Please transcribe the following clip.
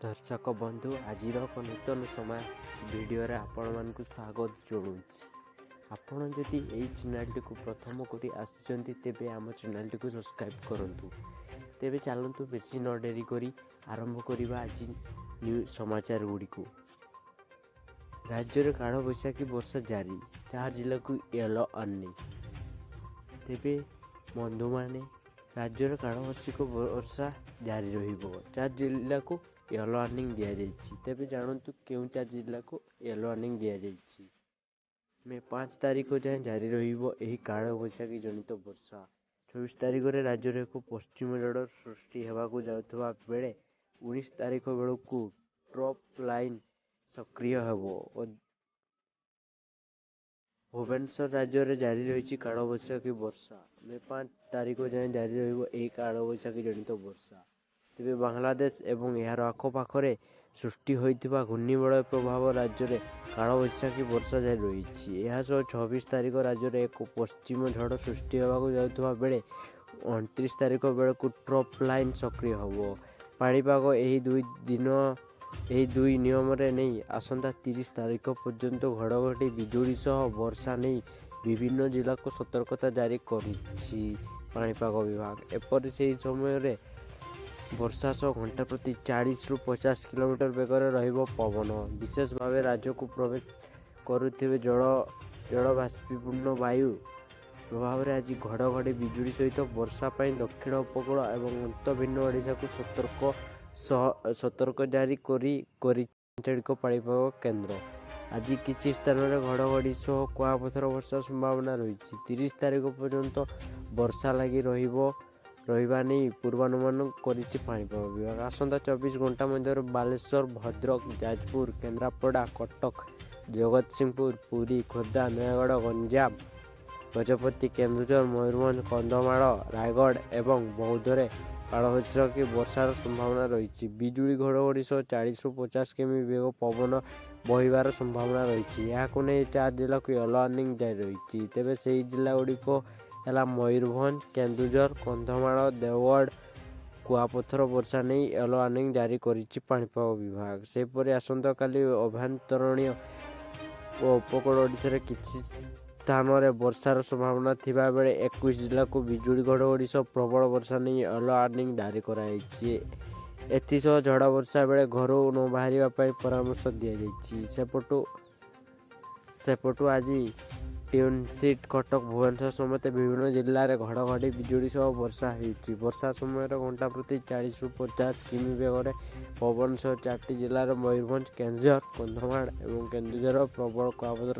ଦର୍ଶକ ବନ୍ଧୁ, ଆଜିର ଏକ ନୂତନ ସମାଜ ଭିଡ଼ିଓରେ ଆପଣମାନଙ୍କୁ ସ୍ୱାଗତ ଜଣାଉଛି। ଆପଣ ଯଦି ଏଇ ଚ୍ୟାନେଲଟିକୁ ପ୍ରଥମ କରି ଆସିଛନ୍ତି, ତେବେ ଆମ ଚ୍ୟାନେଲଟିକୁ ସବସ୍କ୍ରାଇବ୍ କରନ୍ତୁ। ତେବେ ଚାଲନ୍ତୁ, ବେଶୀ ନ ଡେରି କରି ଆରମ୍ଭ କରିବା ଆଜି ନ୍ୟୁଜ୍ ସମାଚାର ଗୁଡ଼ିକୁ। ରାଜ୍ୟରେ କାଳବୈଶାଖୀ ବର୍ଷା ଜାରି, 4 ଜିଲ୍ଲାକୁ ୟେଲୋ ୱାର୍ଣ୍ଣିଂ। ତେବେ ବନ୍ଧୁମାନେ, ରାଜ୍ୟରେ କାଳବୈଶାଖୀ ବର୍ଷା ଜାରି ରହିବ, 4 ଜିଲ୍ଲାକୁ ୟେଲୋ ୱାର୍ଣ୍ଣିଂ ଦିଆଯାଇଛି। ତେବେ ଜାଣନ୍ତୁ କେଉଁ 4 ଜିଲ୍ଲାକୁ ୟେଲୋ ୱାର୍ଣ୍ଣିଂ ଦିଆଯାଇଛି। ମେ 5 ତାରିଖ ଯାଏଁ ଜାରି ରହିବ ଏହି କାଳବୈଶାଖୀ ଜନିତ ବର୍ଷା। 26 ତାରିଖରେ ରାଜ୍ୟରେ ଏକ ପଶ୍ଚିମ ଝଡ଼ ସୃଷ୍ଟି ହେବାକୁ ଯାଉଥିବା ବେଳେ 19 ତାରିଖ ବେଳକୁ ଟ୍ରପ୍ ଲାଇନ୍ ସକ୍ରିୟ ହେବ। ଭୁବନେଶ୍ୱର, ରାଜ୍ୟରେ ଜାରି ରହିଛି କାଳବୈଶାଖୀ ବର୍ଷା। ମେ 5 ତାରିଖ ଯାଏଁ ଜାରି ରହିବ ଏହି କାଳବୈଶାଖୀ ଜନିତ ବର୍ଷା। ତେବେ ବାଂଲାଦେଶ ଏବଂ ଏହାର ଆଖପାଖରେ ସୃଷ୍ଟି ହୋଇଥିବା ଘୂର୍ଣ୍ଣିବଳୟ ପ୍ରଭାବ ରାଜ୍ୟରେ କାଳବୈଶାଖୀ ବର୍ଷା ଜାରି ରହିଛି। ଏହା ସହ 26 ତାରିଖ ରାଜ୍ୟରେ ଏକ ପଶ୍ଚିମ ଝଡ଼ ସୃଷ୍ଟି ହେବାକୁ ଯାଉଥିବା ବେଳେ 29 ତାରିଖ ବେଳକୁ ଟ୍ରପ୍ ଲାଇନ୍ ସକ୍ରିୟ ହେବ। ପାଣିପାଗ ଏହି 2 ଦିନ ଏହି ଦୁଇ ନିୟମରେ ନେଇ ଆସନ୍ତା 30 ତାରିଖ ପର୍ଯ୍ୟନ୍ତ ଘଡ଼ଘଡ଼ି ବିଜୁଳି ସହ ବର୍ଷା ନେଇ ବିଭିନ୍ନ ଜିଲ୍ଲାକୁ ସତର୍କତା ଜାରି କରିଛି ପାଣିପାଗ ବିଭାଗ। ଏପରି ସେହି ସମୟରେ ବର୍ଷା ସହ ଘଣ୍ଟା ପ୍ରତି 40ରୁ 50 କିଲୋମିଟର ବେଗରେ ରହିବ ପବନ। ବିଶେଷ ଭାବେ ରାଜ୍ୟକୁ ପ୍ରବେଶ କରୁଥିବା ଜଳବାଷ୍ପୀପୂର୍ଣ୍ଣ ବାୟୁ ପ୍ରଭାବରେ ଆଜି ଘଡ଼ଘଡ଼ି ବିଜୁଳି ସହିତ ବର୍ଷା ପାଇଁ ଦକ୍ଷିଣ ଉପକୂଳ ଏବଂ ଅନ୍ତର୍ଭିନ୍ନ ଓଡ଼ିଶାକୁ ସତର୍କ ଜାରି କରି ଆଞ୍ଚଳିକ ପାଣିପାଗ କେନ୍ଦ୍ର। ଆଜି କିଛି ସ୍ଥାନରେ ଘଡ଼ଘଡ଼ି ସହ କୁଆପଥର ବର୍ଷା ସମ୍ଭାବନା ରହିଛି। 30 ତାରିଖ ପର୍ଯ୍ୟନ୍ତ ବର୍ଷା ଲାଗି ରହିବା ନେଇ ପୂର୍ବାନୁମାନ କରିଛି ପାଣିପାଗ ବିଭାଗ। ଆସନ୍ତା 24 ଘଣ୍ଟା ମଧ୍ୟରେ ବାଲେଶ୍ୱର, ଭଦ୍ରକ, ଯାଜପୁର, କେନ୍ଦ୍ରାପଡ଼ା, କଟକ, ଜଗତସିଂହପୁର, ପୁରୀ, ଖୋର୍ଦ୍ଧା, ନୟାଗଡ଼, ଗଞ୍ଜାମ, ଗଜପତି, କେନ୍ଦୁଝର, ମୟୂରଭଞ୍ଜ, କନ୍ଧମାଳ, ରାୟଗଡ଼ ଏବଂ ବୌଦ୍ଧରେ କାଳବୈଶାଖୀ ବର୍ଷାର ସମ୍ଭାବନା ରହିଛି। ବିଜୁଳି ଘଡ଼ଘଡ଼ି ସହ 40ରୁ 50 କିମି ବେଗ ପବନ ବହିବାର ସମ୍ଭାବନା ରହିଛି। ଏହାକୁ ନେଇ 4 ଜିଲ୍ଲାକୁ ୟେଲୋ ୱାର୍ଣ୍ଣିଂ ଜାରି ରହିଛି। ତେବେ ସେହି ଜିଲ୍ଲାଗୁଡ଼ିକ ହେଲା ମୟୂରଭଞ୍ଜ, କେନ୍ଦୁଝର, କନ୍ଧମାଳ, ଦେଓଗଡ଼। କୁଆପଥର ବର୍ଷା ନେଇ ୟେଲୋ ୱାର୍ଣ୍ଣିଂ ଜାରି କରିଛି ପାଣିପାଗ ବିଭାଗ। ସେହିପରି ଆସନ୍ତାକାଲି ଆଭ୍ୟନ୍ତରୀଣ ଓ ଉପକୂଳ ଓଡ଼ିଶାରେ କିଛି ସ୍ଥାନରେ ବର୍ଷାର ସମ୍ଭାବନା ଥିବା ବେଳେ 21 ଜିଲ୍ଲାକୁ ବିଜୁଳି ଘଡ଼ଘଡ଼ି ସହ ପ୍ରବଳ ବର୍ଷା ନେଇ ୟେଲୋ ୱାର୍ଣ୍ଣିଂ ଜାରି କରାଯାଇଛି। ଏଥିସହ ଝଡ଼ ବର୍ଷା ବେଳେ ଘରୁ ନ ବାହାରିବା ପାଇଁ ପରାମର୍ଶ ଦିଆଯାଇଛି। ସେପଟୁ ଆଜି ଟ୍ୟୁନ୍ସିଟ୍, କଟକ, ଭୁବନେଶ୍ୱର ସମେତ ବିଭିନ୍ନ ଜିଲ୍ଲାରେ ଘଡ଼ଘଡ଼ି ବିଜୁଳି ସହ ବର୍ଷା ହେଉଛି। ବର୍ଷା ସମୟରେ ଘଣ୍ଟା ପ୍ରତି 40ରୁ 50 କିମି ବେଗରେ ପବନ ସହ 4ଟି ଜିଲ୍ଲାର ମୟୂରଭଞ୍ଜ, କେନ୍ଦୁଝର, କନ୍ଧମାଳ ଏବଂ କେନ୍ଦୁଝର ପ୍ରବଳ କୁଆପଥର